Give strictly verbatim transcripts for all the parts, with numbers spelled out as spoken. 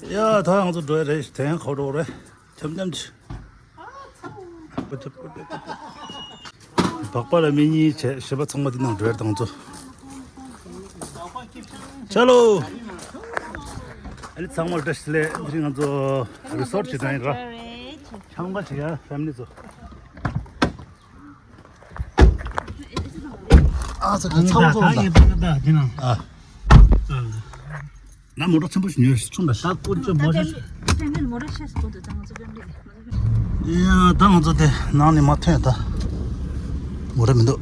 ཡ་ད་ང་ཚོ་འགྲོ་ཡ་རེད། དེ་ཡང་ཁོ་འགྲོ་རེད། འཆམ་འཆམ་ཅིག་བག་པ་ལ་མི་གཉིས་བྱས་བྱིས་པ་ཚང་མ་འདི་ནང་འགྲོ་ཡ་རེད། ད་ང་ཚོ་ཆ་ལོ། ཨ་ནི་ཚང་མ་བཀྲ་ཤིས་བདེ་ལེགས། འདི་རིང་ང་ཚོ་རི་སོར་ཅིག་འགྲོ་ཡ་ཡིན་ར། ཆང་པ་བྱེད་ཡ་ཕེ་མི་ལི་ཚོ། ཨ་ཙི་ག་ཚ་བོ་ཚ་བོ་ད། ད་ཡིན་པ་ད་དེ་ནང་ཨ། ཨ། ང་མོ་ཊ་ཆེན་པོ་ཞིག་ཉོས་ཆུང་ད་ཤག་ཀུར་ཅོ་མོ་ཊ། ཕེ་མི་ལི་མོ་ཊ་ཤེས་སུ་འདུག་ད་ང་ཚོ་ཕེ་མི་ལི། ཡ་ད་ང་ཚོ་དེ་ནང་ནས་མ་ཐོན་ད། མོ་ཊ་མི་འདུག་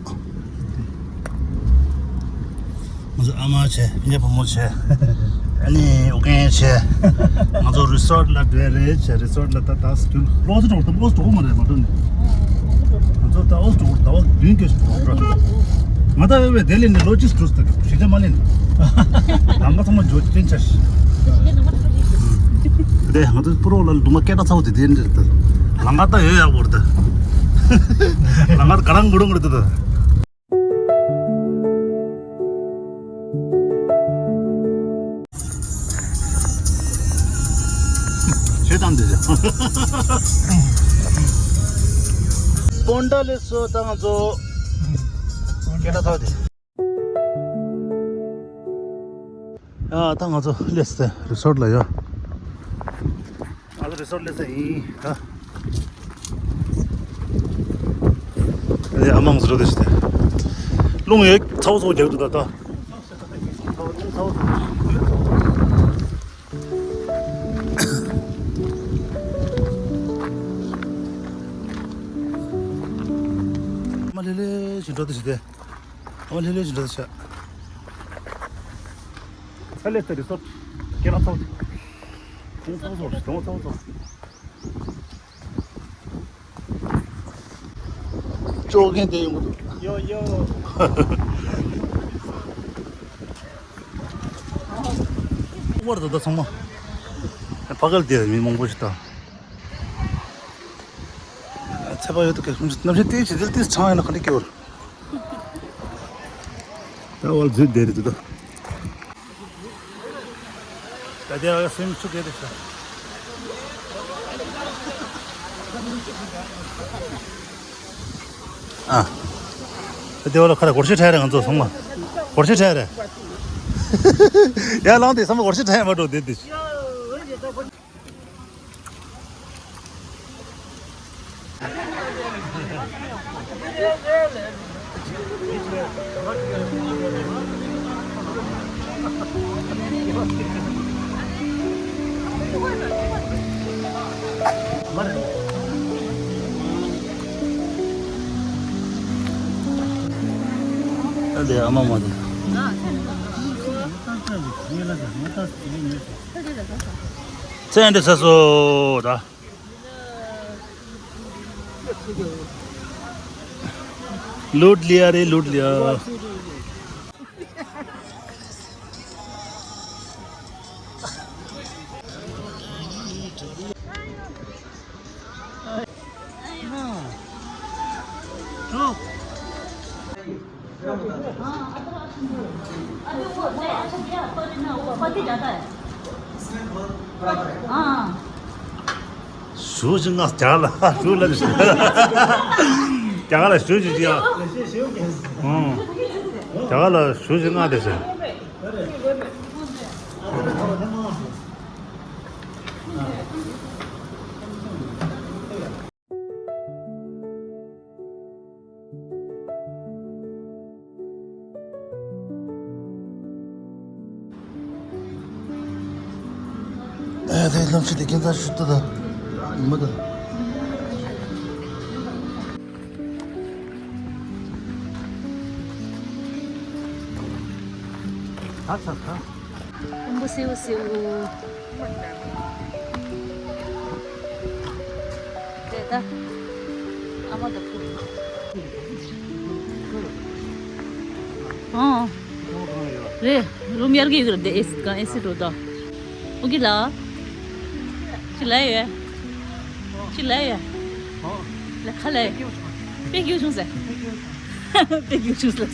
ང་ཚོ་ཨ་མ་བྱས། སྤུན་ཀྱག་བུ་མོ་བྱས། ཨ་ནི་ཨོ་རྒྱན་བྱས། ང་ཚོ་རི་སོར་ལ་འགྲོ་ཡ་རེད་བྱས། རི་སོར་ལ་ད་ད་སི་ཏུ་ལོ་ཙི་འགྲོ་ད་ལོ་ཙི་འགྲོ་མ་རེད་མ་འགྲོ་ནི། ང་ཚོ་ད་ཨོ་ཙི་འགྲོ་ད་བ་བདུན་སྐྱོད་ཞིག་འགྲོ་འགྲོ། ང་ད་བས་བས་དེ་ལས་ནི་ལོ་ཅིག་འགྲོ་ད་ཞི་ཅ་མ་ལེན། ལམ་ཁ་ཚང་མ་འཇོག་ཅན་ཆ་ཞིག་དེ་ང་ཚོ་པུ་རོ་ལ་འདུག་མ་སྐད་གྲགས་ཚ་བོ་དེ་དེ་འདྲ་ད། ལམ་ཁ་ད་ཡོད་ཡག་པོ་རེད་ད། ལམ་ཁ་ད་ག་རང་འགྲོ་འགྲོ་རེད་ད། ཆོས་དང་འདི་སྤོན་ཊ་ལེ་སོ་དང་ཚོ་སྐད་གྲགས་ཚ་བོ་དེ། ཡ་ད་ང་ཚོ་སླེབས་ཏེ་རི་སོར་ལ་ཡོད། ང་ཚོ་རི་སོར་སླེབས་ས་ཡིན་ད། ཨ་མ་ང་ཚོ་འགྲོ་དེ་ཞིག་སྟེ། རླུང་ཡོད་ཚ་བོ་ཚ་བོ་རྒྱག་འདུག་ད་ད། རླུང་ཚ་བོ་ཚ་བོ། ཨ་མ་ལྷོད་ལྷོད་ཞིག་འགྲོ་དེ་ཞིག་སྟེ། ཨ་མ་ལྷོད་ལྷོད་ཞིག་འགྲོ་དེ་ཞིག་ཚ་ལེ་ཚ་རི་སོར་སྐད་གྲགས་ཚ་བོ་དེ། རླུང་ཚ་བོ་ཚ་བོ་ཞིག་རླུང་ཚ་བོ་ཚ་བོ། ཅོག་གན་དེ་ཡོང་གི་འདུག་ཡོ་ཡོ། ཝར་ད་ད་ཚང་མ། ཕ་གལ་དེ་མི་མང་པོ་ཞིག་ད། ཚད་པ་ཡོད་དུ་གལ་གནམ་གཤིས་ཏིལ་ཞིག་ཏིལ་ཏིལ་ཆང་ཡིན་ན་ག་འདྲ་སྐྱོ་བར། ད་ཝར་འཛུལ་བསྡད་རེད་འདུག་ད། ད་དེ་ཨ་སེམས་ཆུ་གས་དེ་ཤ། ཨ། ད་དེ་བ་ལ་ཁ་ལ་སྒོར་གཞས་འཁྲབ་རེད་ང་ཚོ་སོང་ལ། སྒོར་གཞས་འཁྲབ་རེད། ཡ་ལངས་དེ་བསམ་པ་སྒོར་གཞས་འཁྲབ་ཡ་མ་འགྲོ་དེ་དེ། ཨ་ལས་ཨ་མ་མ་དེ། ཚེ་འདི་ཚེ་སོ་ད། लूट लिया रे, लूट लिया। हाँ। ཞུ་ཞིག་ང་རྒྱ་ལ་ཞུ་ལ་རྒྱ་ལ་ཞུ་ཞིག་ཡ། ཨང་། རྒྱ་ལ་ཞུ་ཞིག་ང་དེ་ཞིག་ཨེ་དེ་ལམ་ཤེས་དེ་ཁྱེད་ཚ་ཞུ་ཏུ་ད་ཉི་མ་ད། ད་ཚ་ད། ཀུན་པོ་སེའུ་སེའུ། དེ་ད། ཨ་མ་ད་ཕུ། ཨོ། རེད། རུམ་ཡར་གི་ཡོད་རེད་དེ་ཨེ་སི་གང་ཨེ་སི་འགྲོ་ད། ཨོ་གི་ལ། ཅི་ལ་ཡོད། ཅི་ལ་ཡོད། ལ་ཁ་ལ་ཡོད། དཔེ་སྐྱིད་བྱུང་ཟེར། དཔེ་སྐྱིད་བྱུང་ཟེར།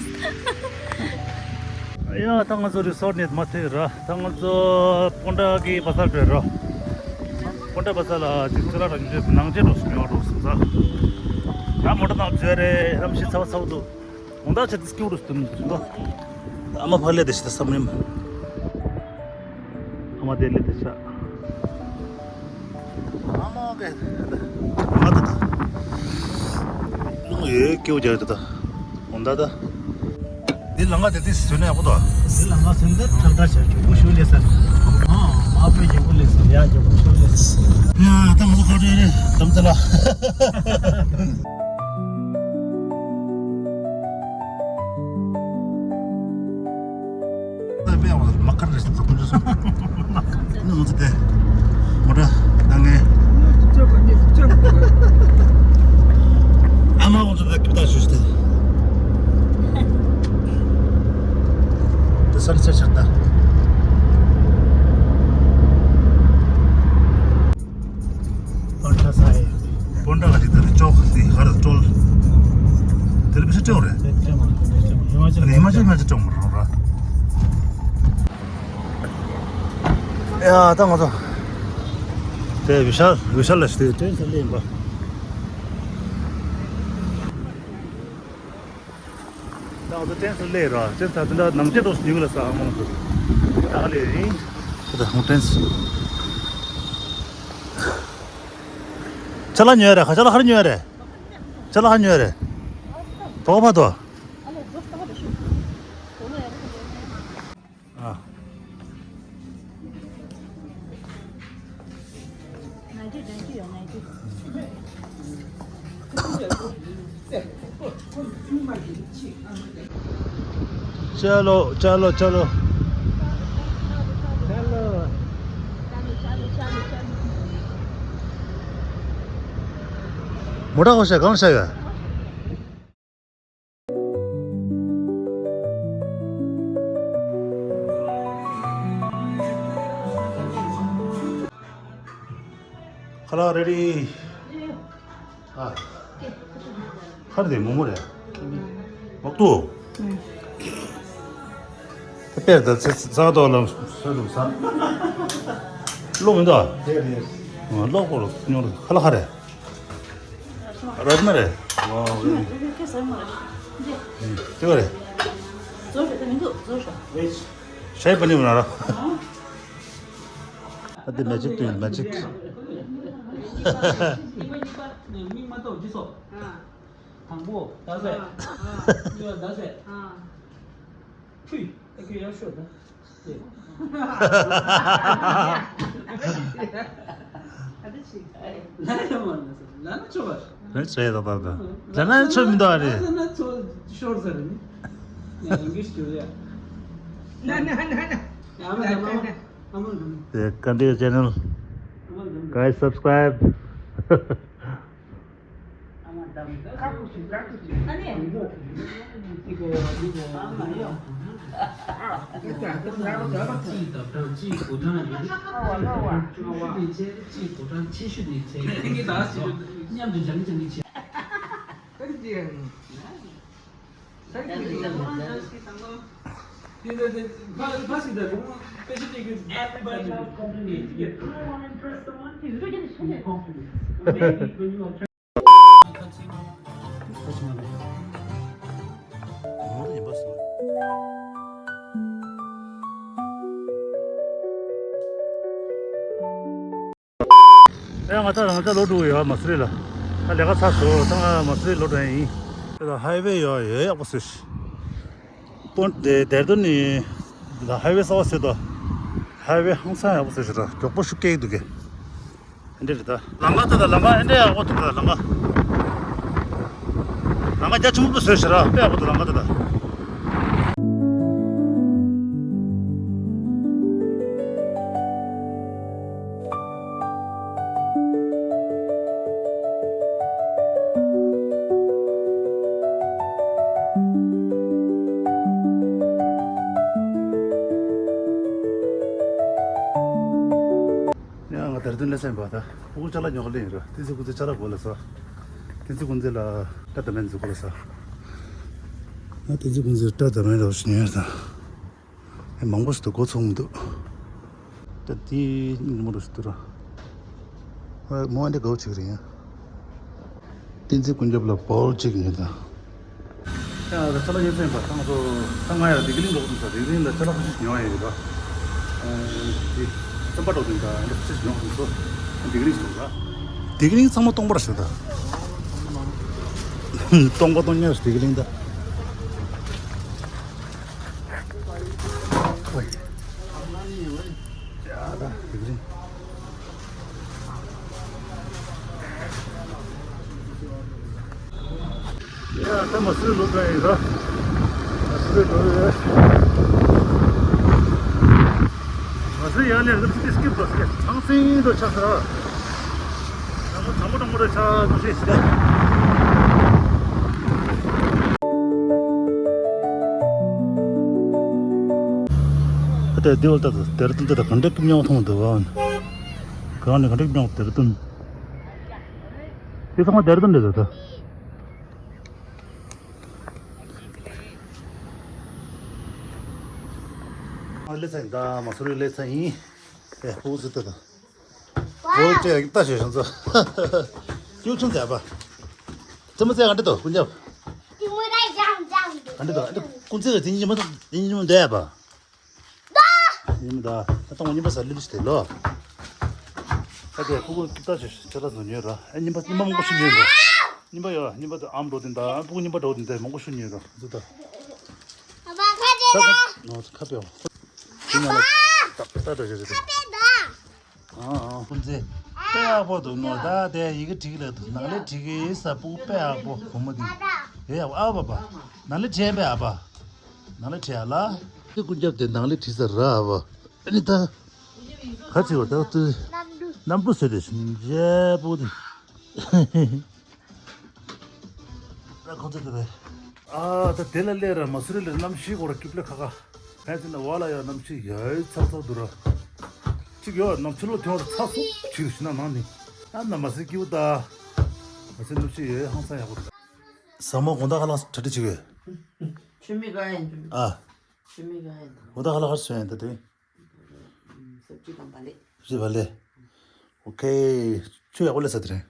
ཡ་ད་ང་ཚོ་རི་སོར་ནས་མ་ཐེག་ར། ད་ང་ཚོ་སྤོན་ཊ་གི་བ་ས་འགྲོ་ར། སྤོན་ཊ་བ་ས་ལ་ཅིག་ཅི་ལ་ར་ཡུལ་ནང་ཆེན་འགྲོ་སོང་ཡོད་འགྲོ་སོང་ས། ཡ་མོ་ཊ་ནང་འཛུལ་རེད། ཨམ་ཤི་ཚ་བ་ཚ་བ་འདུག་འོང་ད་ཆ་དེ་སྐྱིད་འགྲོ་སྟོན་འདུག་ཨ་མ་ཕ་ལེ་དེ་ཤི་ད་བསམ་རིམ། ཨ་མ་དེ་ལེ་དེ་ཤ། ཨ་མ་གེ། ཨ་ད་ད། ལུང་ཡོད་སྐྱིད་རྒྱག་ད་ད། འོང་ད་ད། འདི་ལམ་ཁ་དེ་དེ་བཟོས་ན་ཡག་པོ་འདུག་འདི་ལམ་ཁ་བཟོས་ན་ཁྲག་ཁྲག་བྱས་མགྱོགས་པོ་ཞིག་སླེབས་ས་རེད། ཨ་མ་དཔེ་མགྱོགས་པོ་སླེབས་སོང་། ཡ་མགྱོགས་པོ་ཞིག་སླེབས་སོང་། ཡ་ད་ང་ཚོ་ཁ་བྲལ་རེད། དམ་ཚ་ལ། ད་དཔེ་ཡག་པོ་འདུག་མ་ཁར་རེད་ཟེར་ཁོ་ཚོ། ནི་ང་ཚོ་དེ་མོ་ཊ་ད་ངས་ཨ་མ་ཁོ་ཚོ་ཕ་གི་ད་ཞུས་ཏེ། དེ་སར་ཆ་ཆ་ད། སྤོན་ཊ་ས་ཡ། སྤོན་ཊ་ག་ཅིག་ད་ནི་ཅོག་སི་ཧར་ཅོལ། དེ་ལ་མི་ཤ་ཅོག་རེད། དེ་ཅོག་མ་རེད། དེ་ཅོག་མ་རེད། ཧི་མ་ཅལ་ཧི་མ་ཅལ་ཅོག་མ་རེད་ར། ཡ་ད་ང་ཚོ་དེ་བི་ཤལ་བི་ཤལ་ལ་ཞིག་དེ་ཏྲེན་སུ་ལེན་པ། ད་ང་ཚོ་ཏྲེན་སུ་སླེབས་ར། ཏྲེན་སུ་དེ་འདྲ་ནང་ཆེན་འགྲོ་སུ་ཉུལ་ལ་ས་ཧ་མོ་ཚོ། ད་ལེ་རིང་། ད་ཧོང་ཏྲེན་སུ། ཅ་ལག་ཉོས་རེད། ཁ་ཅ་ལག་ཧར་ཉོས་རེད། ཅ་ལག་ཧར་ཉོས་རེད། དོག་པ་དོ། ཨ། चलो चलो चलो। चलो। मोटा हो गया, कौन सा है? ཁ་ལག་རེ་ཌི། ཨ། ཁར་དེ་མོ་མོ་རེད། མག་ཏུ། ད་པེར་ད་ཚེ་ཚ་ཏོག་ལ་སོ་རུ་ས། ལོག་མི་འདུག་ཨ། ལོག་གོ་རུ་ཉོ་རུ་ཁ་ལག་ཁ་རེད། རཱཇ་མ་རེད། ཨོ། དེ་ག་རེད། ཤའི་པ་ནི་མ་ར། ཨ་དེ་མེ་ཅིག་ཏུ་མེ་ཅིག་མིག་མ་གཏོགས་ཅི་སོགས། དང་པོ་ཟླ་ཟེར། གཉིས་པ་ཟླ་ཟེར། ཕུད། ཨ་ཁྱོད་ཡར་ཤོག་ད། ལ་ཡོང་བ་ན་ཟེར། ལ་ན་ཆོག་པ། རེད་རེད་ད་ད་ད། ལ་ན་ཆོག་མི་འདུག་ཨ་རེད། ལ་ན་ཆོག་ཤོར་ཟེར་ནི། ཡ་ཨིང་ལིཤ་སྐྱོར་ཡ། ན་ན་ན་ན། ཡ་མ་ད་མ་མ་མ་མ། དེ་ཀ་འདྲའི་ཆེ་ནལ། Guys, subscribe. Everybody loves complimenting. Maybe when you are ཨེ་ང་ད་རང་ད་ལོག་འགྲོ་གི་ཡོད་མ་སུ་རི་ལ། ད་ལས་ཀ་ཚར་སོང་། ད་ང་མ་སུ་རི་ལོག་འགྲོ་ཡིན། ད་ཧའི་ཝེ་ཡོད་ཡོད་ཡག་པོ་བཟོས་ཤག་སྤོན་ཏེ་དེར་དོན་ནི་ད་ཧའི་ཝེ་གསར་པ་བཟོས་ཏོ། ཧའི་ཝེ་ཧང་སང་ཡག་པོ་བཟོས་ཤག་ད་མགྱོགས་པོ་ཤུགས་སྐྱེད་ཀྱི་འདུག་གི། ཨེ་འདྲ་རེད་ད། ལམ་ཁ་ད་ད་ལམ་ཁ་ཨེ་འདྲ་ཡག་པོ་འདུག་ད་ལམ་ཁ། ལམ་ཁ་རྒྱ་ཆེན་པོ་བཟོས་ཤག་ར། དཔེ་ཡག་པོ་འདུག་ལམ་ཁ་ད་ད། ཡ་ང་དེར་དོན་ལ་སེམས་པ་ད་ཕྲུ་གུ་ཅ་ལག་ཉོ་ག་སླེབས་ཡིན་ར། བསྟན་འཛིན་ཀུན་བཟང་ཅ་ལག་དགོས་ལབ་ས། བསྟན་འཛིན་ཀུན་བཟང་ལ་ཏྲ་ད་མན་ཟེར་དགོས་ལབ་ས། ང་བསྟན་འཛིན་ཀུན་བཟང་ཏྲ་ད་མན་རོ་ཞིག་ཉོས་ཡོད་ད། ཨེ། མང་པོ་ཞིག་ཏུ་འགོ་ཚུགས་མི་འདུག་ད་དེ་ཉིན་མོ་རུ་ཞིག་ཏུ་ར། ཨེ། མོ་ཨ་འདྲ་དགའ་བོ་ཅིག་རེད་ཡ། བསྟན་འཛིན་ཀུན་ཁྱབ་ལ་བོལ་གཅིག་ཡིན་ད། ཡ་ད་ཅ་ལག་ཡོད་ཚད་པ་ཏང་སོ། ད་ང་ཡ་བདེ་སྐྱིད་གླིང་འགྲོ་གི་འདུག་ས། བདེ་སྐྱིད་གླིང་ལ་ཅ་ལག་ཁ་ཤས་ཉོ་ཡ་ཡོད་ར། ཨེ། དེ་རྩམ་པ་འགྲོ་དུས་ད་ཁ་ཤས་ཉོ་གི་འདུག་སོ། བདེ་སྐྱིད་གླིང་འགྲོ་ར། བདེ་སྐྱིད་གླིང་ཚང་མ་སྟོང་པ་ར་ཞིག་ད། སྟོང་པ་སྟོང་ཉག་བདེ་སྐྱིད་གླིང་ད། ཨོའི། ཡ་ད་བདེ་སྐྱིད་གླིང་། ཡ་ད་མ་སུའི་ལོ་ག་ཡིན་ད། མ་སུའི་ལོ་ཡ། མ་སུའི་ཡ་ལས་ལབ་ཏི་སྐིབ་པ་སྐད་ཚང་སིང་དུ་ཆགས་ཟེར། ཚང་མ་ཚང་མ་ཚང་མ་ཆགས་ནོ་ཤེས་ཤེས། ཨ་ཏེ་དེ་བོ་ད་དེར་ཏུན་དེ་ད་ག་འདྲ་སྐུ་མྱོང་མཐོང་འདུག་ཨ། གང་ནས་ག་འདྲ་སྐུ་མྱོང་དེར་ཏུན། དེ་ཚང་མ་དེར་ཏུན་རེད་ད་ད། ཨ་ལེ་ཚ་ཡིན་ད། མ་སུ་རི་ལེ་ཚ་ཡིན། ཨེ། ཧུ་ཟི་ཏི་ད། ཨོ་ཏེ་ལྟ་ཞེས་བྱང་ཚོ། ཡུག་ཆུང་ཚ་པ། ཙེ་མོ་ཙེ་ག་འདྲ་དོ་ཀུན་རྒྱབ། ག་འདྲ་དོ་ཀུན་ཚེ་ག་ཚིག་ཉི་མ་དང་ཉི་མ་འདས་པ། ཉི་མ་ད་ད་ཏང་ཉི་མ་ས་ལི་ལི་ཞིག་དེ་ལོ། ད་དེ་ཕུ་གུ་ཀི་ཏ་ཞིག་ཆ་ལ་བཟོ་ཉོས་ར། ཨ་ཉི་མ་ཉི་མ་མང་པོ་ཞིག་ཉོས་ར། ཉི་མ་ཡོད་ཉི་མ་ད་ཨམ་འགྲོ་དེ་ད་ཕུ་གུ་ཉི་མ་འགྲོ་དེ་ད་མང་པོ་ཞིག་ཉོས་ར་ཟོ་ད། ད་ཁ་ནོ་ཁ་པེ་ཨོ། དེ་ན་ལ་ད་ད་ད་ད་ད། ཨ་ཨ་ཀུན་ཚེ། དཔེ་ཡག་པོ་འདུག་ནོ། ད་དེ་ཡི་གེ་བྲིས་ལ་འདུག་ནང་ལས་བྲིས་གི་ས་ཕུ་གུ་དཔེ་ཡག་པོ་བུ་མོ་དེ། ཡེ་ཡག་པོ་ཨ་བ་བ། ནང་ལས་བྲིས་པའི་ཨ་བ། ནང་ལས་བྲིས་ཨ་ལ། དེ་ཀུན་རྒྱབ་དེ་ནང་ལས་བྲིས་ས་ར་ཨ་བ། ཨ་ནི་ད། ག་ཚིག་བ་ད་དུ། གནམ་གྲུ་ཟེར་དེ་ཞིང་རྒྱལ་པོ་དེ། ད་ཁོང་ཚོ་དེ་རེད། ཨ་ད་དེ་ལ་སླེབས་ར་མ་སུ་རི་ལ་གནམ་གཤིས་སྐོར་སྐྱིད་པོ་ལས་ཁ་ཁ། ཕན་ཚུན་ན་བ་ལ་ཡ་གནམ་གཤིས་ཡ་ཡི་ཚ་ཚ་འདུག་ར། གཅིག་ཡོད་ནམ་ཕྱི་ལོགས་དེ་བར་ཚ་སུ་ཆིག་ཤི་ན་ནང་ནི། ཨ་ན་མ་སི་སྐྱིད་པོ་ད། མ་སི་གནམ་གཤིས་ཡ་ཡི་ཧང་སང་ཡག་པོ་རེད། ཟ་མ་དགོང་དག་ཁ་ལག་གྲ་སྒྲིག་བྱེད་དགོས། ཆུ་མིག་ག་ཡིན་འགྲོ། ཨ། ཆུ་མིག་ག་ཡིན་འགྲོ། དགོང་དག་ཁ་ལག་ཧར་སོན་ཡིན་ད་དེ། སབ་ཅི་དང་བ་ལེ། རི་བ་ལེ། ཨོ་ཁེ། ཆུ་ཡག་པོ་ལས་ས་དེ་རེད།